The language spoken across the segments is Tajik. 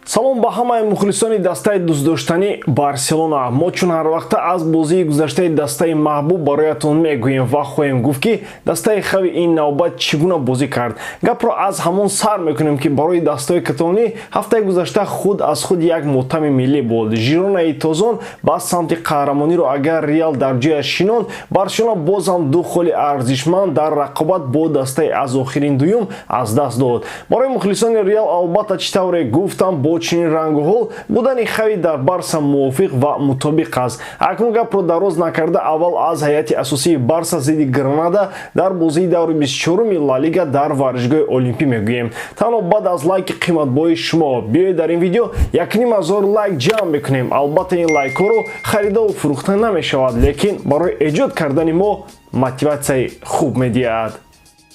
Салом ба ҳамаи мухлисони дастаи дӯстдоштанӣ Барселона. Мо чун ҳарвақта аз бозии гузаштаи дастаи маҳбуб бароятон мегӯем ва хоҳем гуфт, ки дастаи Хави ин навбат чӣ гуна бозӣ кард. Гапро аз ҳамон сар мекунем, ки барои дастаҳои каталонӣ ҳафтаи гузашта худ аз худ як мотами миллӣ буд. Жиронаи тозон ба самти қаҳрамониро агар Реал дар ҷояш шинонд, Барселона боз ҳам ду холи арзишманд дар рақобат бо дастаи аз охирин дуюм аз даст дод. Барои мухлисони Реал, албатта, чӣ тавре гуфтам, бо чунин рангу ҳол будани Хави дар Барса мувофиқ ва мутобиқ аст. Акнун гапро дароз накарда, аввал аз ҳайати асосии Барса зидди Гранада дар бозии даври 24-уми Ла Лига дар варзишгоҳи Олимпӣ мегӯем, танҳо баъд аз лайки қиматбоҳои шумо. Биёед, дар ин видео 1500 лайк ҷамъ мекунем. Албатта, ин лайкҳоро харидаву фурӯхта намешавад, лекин барои эҷод кардани мо мотиватсияи хуб медиҳад.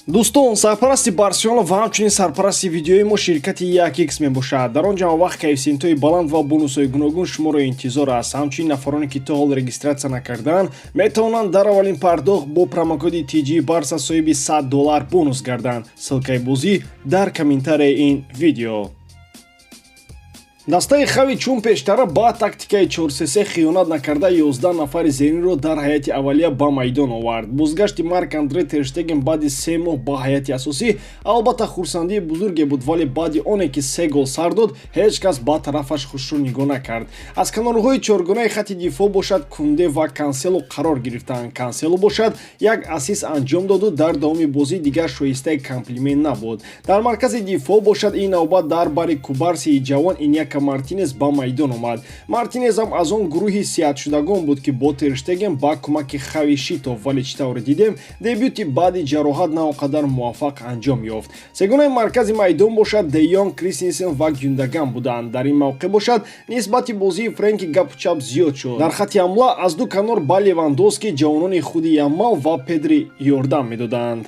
Дӯстон, сарпарасти Барселона ва ҳамчунин сарпарасти видеои мо ширкати 1X мебошад. Дар он ҷо вақт коэффисиентҳои баланд ва бонусҳои гуногун шуморо интизор аст. Ҳамчунин нафароне, ки то ҳол регистратсия накардаанд, метавонанд дар аввалин пардохт бо промокоди TG Барса соҳиби 100 доллар бонус гарданд. Ссылкаи бозӣ дар комментарияи ин видео. Дастаи Хави чун пештара ба тактикаи 4-3-3 хиёнат накарда, 11 нафари зеринро дар ҳайати аввалия ба майдон овард. Бозгашти Марк Андре Терштеген баъди 3 моҳ ба ҳайати асосӣ, албатта, хурсандии бузурге буд, вале баъди оне ки се гол сар дод, ҳеҷ кас ба тарафаш хушрӯ нигоҳ накард. Аз канорҳои чоргонаи хати дифоъ бошад, Кунде ва Кансело қарор гирифтанд. Кансело бошад, як ассист анҷом доду дар давоми бозӣ дигар шоистаи комплимент набуд. Дар маркази дифоъ бошад, ин навбат дар бари Кубарсии ҷавон Иняка Мартинес ба майдон омад. Мартинес ҳам аз он гурӯҳи сиҳатшудагон буд, ки бо Терштеген ба кӯмаки Хави шитофт, вале чӣ тавре дидем, дебюти баъди ҷароҳат на он қадар муваффақ анҷом ёфт. Сегонаи маркази майдон бошад, Де Йонг, Кристенсен ва Гюндаган буданд. Дар ин мавқеъ бошад, нисбати бозии Френки гапу чап зиёд шуд. Дар хати ҳамла аз ду канор ба Левандовски ҷавонони худи Ямал ва Педри ёрдам медоданд.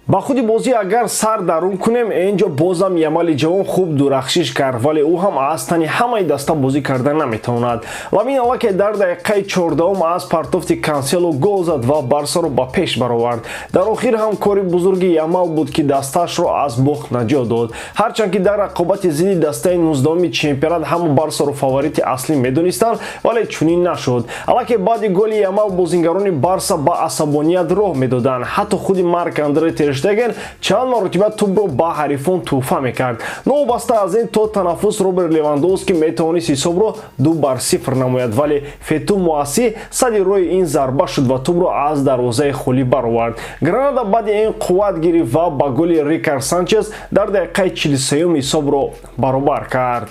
Ба худи бозӣ агар сар дарун кунем, ин ҷо бозам Ямали ҷавон хуб дурахшиш кард, вале ӯ ҳам аз тани ҳамаи даста бозӣ карда наметавонад. Ламин аллакай дар дақиқаи 14-ум аз партофти Кансело гол зад ва Барсаро ба пеш баровард. Дар охир ҳам кори бузурги Ямал буд, ки дастаашро аз бохт наҷот дод. Ҳарчанд ки дар рақобати зидди дастаи 19-уми чемпионат ҳама Барсаро фаворити аслӣ медонистанд, вале чунин нашуд. Аллакай баъди голи Ямал бозингарони Барса ба асабоният роҳ медоданд. Ҳатто худи Марк Андре Терштеген чанд маротиба тӯбро ба ҳарифон тӯҳфа мекард. Новобаста аз ин, то танаффус Роберт Левандовски метавонист ҳисобро 2-0 намояд, вале Фету Муасси сади роҳи ин зарба шуд ва тӯбро аз дарвозаи холӣ баровард. Гранада баъди ин қувват гирифт ва ба голи Рикард Санчес дар дақиқаи 43-юм ҳисобро баробар кард.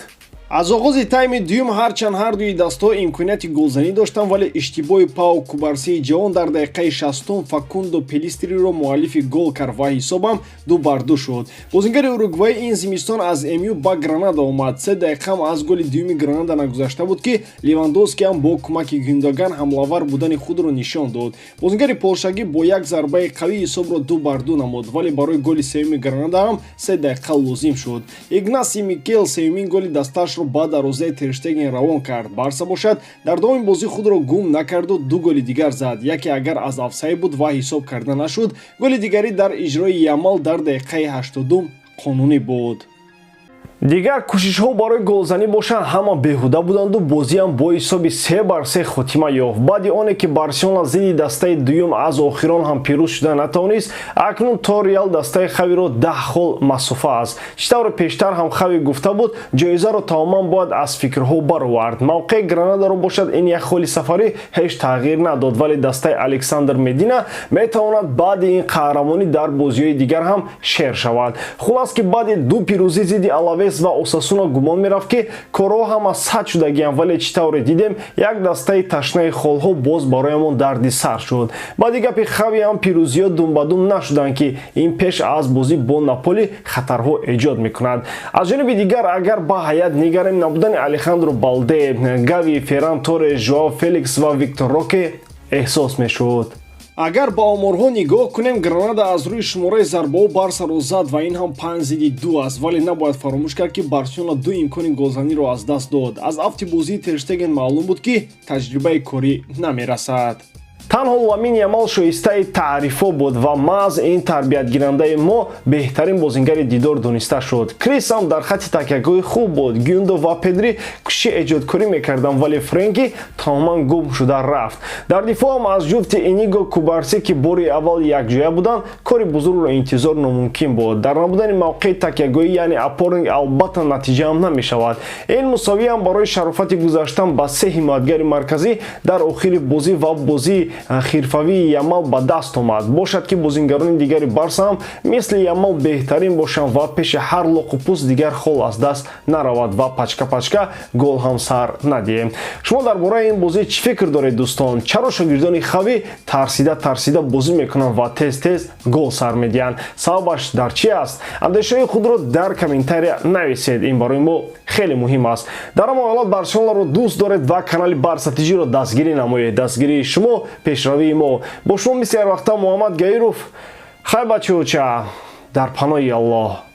Аз оғози тайми дуюм, ҳарчанд ҳардуи дастҳо имконияти голзанӣ доштанд, вале иштибоҳи Пау Кубарсии ҷавон дар дақиқаи 60-ум Факундо Пелистриро муаллифи гол кард ва ҳисобам 2-2 шуд. Бозингари уругваӣ ин зимистон аз МЮ ба Гранада омад. 3 дақиқаам аз голи дуюми Гранада нагузашта буд, ки Левандовски ҳам бо кӯмаки Гюндоган ҳамлавар будани худро нишон дод. Бозингари полшагӣ бо як зарбаи қавӣ ҳисобро 2-2 намуд, вале барои голи сеюми Гранада ҳам 3 дақиқа лозим шуд. Игнаси Микел сеюмин голи дастаашро ба дарвозаи Терштеген равон кард. Барса бошад, дар давоми бозӣ худро гум накарду ду голи дигар зад. Яке агар аз офсайд буд ва ҳисоб карда нашуд, голи дигарӣ дар иҷрои Ямал дар дақиқаи 80-ум қонунӣ буд. Дигар кӯшишҳо барои голзанӣ бошанд, ҳама беҳуда буданду бозиам бо ҳисоби 3-3 хотима ёфт. Баъди оне ки Барселона зидди дастаи дуюм аз охирон ҳам пирӯз шуда натавонист, акнун то Реал дастаи Хавиро 10 хол масофа аст. Чӣ тавре пештар ҳам Хави гуфта буд, ҷоизаро тамоман бояд аз фикрҳо баровард. Мавқеи Гранадаро бошад, ин як холи сафарӣ ҳеҷ тағйир надод, вале дастаи Александр Медина метавонад баъди ин қаҳрамонӣ дар бозиҳои дигар ҳам шер шавад. Хулас, ки баъди ду пирӯзӣ зидди Алавес ва Осасуна гумон мерафт, ки корҳо ҳама сад шудагианд, вале чӣ тавре дидем, як дастаи ташнаи холҳо боз бароямон дарди сар шуд. Баъди гапи Хави ҳам пирӯзиҳо думбадум нашуданд, ки ин пеш аз бозӣ бо Наполи хатарҳо эҷод мекунад. Аз ҷониби дигар, агар ба ҳайат нигарем, набудани Алехандро Балде, Гави, Ферран Торес, Жоао Феликс ва Виктор Роке эҳсос мешуд. Агар ба оморҳо нигоҳ кунем, Гранада аз рӯи шумораи зарбаҳо Барсаро зад ва ин ҳам 5-2 аст, вале набояд фаромӯш кард, ки Барселона ду имкони голзаниро аз даст дод. Аз афти бозии Терштеген маълум буд, ки таҷрибаи корӣ намерасад. Танҳо Ламин Ямал шоистаи таърифҳо буд ва маҳз ин тарбиятгирандаи мо беҳтарин бозингари дидор дониста шуд. Крисам дар хатти такягоҳи хуб буд. Гюндо ва Педри кӯшиши эҷодкорӣ мекарданд, вале Френки тамоман гум шуда рафт. Дар дифоъам аз ҷуфти Иниго Кубарси, ки бори аввал якҷоя буданд, кори бузургро интизор номумкин буд. Дар набудани мавқеи такягоҳӣ, яъне опорник, албатта, натиҷаам намешавад. Ин мусовиам барои шарофати гузаштан ба се ҳимоятгари марказӣ дар охири бозӣ ва бозии ҳирфавии Ямал ба даст омад. Бошад, ки бозингарони дигари Барса ҳам мисли Ямал беҳтарин бошанд ва пеши ҳар лоқу пӯст дигар хол аз даст наравад ва пачка пачка гол ҳам сар надиҳем. Шумо дар бораи ин бозӣ чӣ фикр доред, дӯстон? Чаро шогирдони Хави тарсида тарсида бозӣ мекунанд ва тез тез гол сар медиҳанд? Сабабаш дар чӣ аст? Андешаҳои худро дар комментария нависед, ин барои мо хеле муҳим аст. Дар ҳамон ҳолат Барселонаро дӯст доред ва канали Барса ТЖро дастгирӣ намоед. Дастгирии шумо — пешравии мо. Бо шумо мисли ҳарвақта Муҳаммад Гаиров. Хай, бачаоча, дар паноҳи Аллоҳ.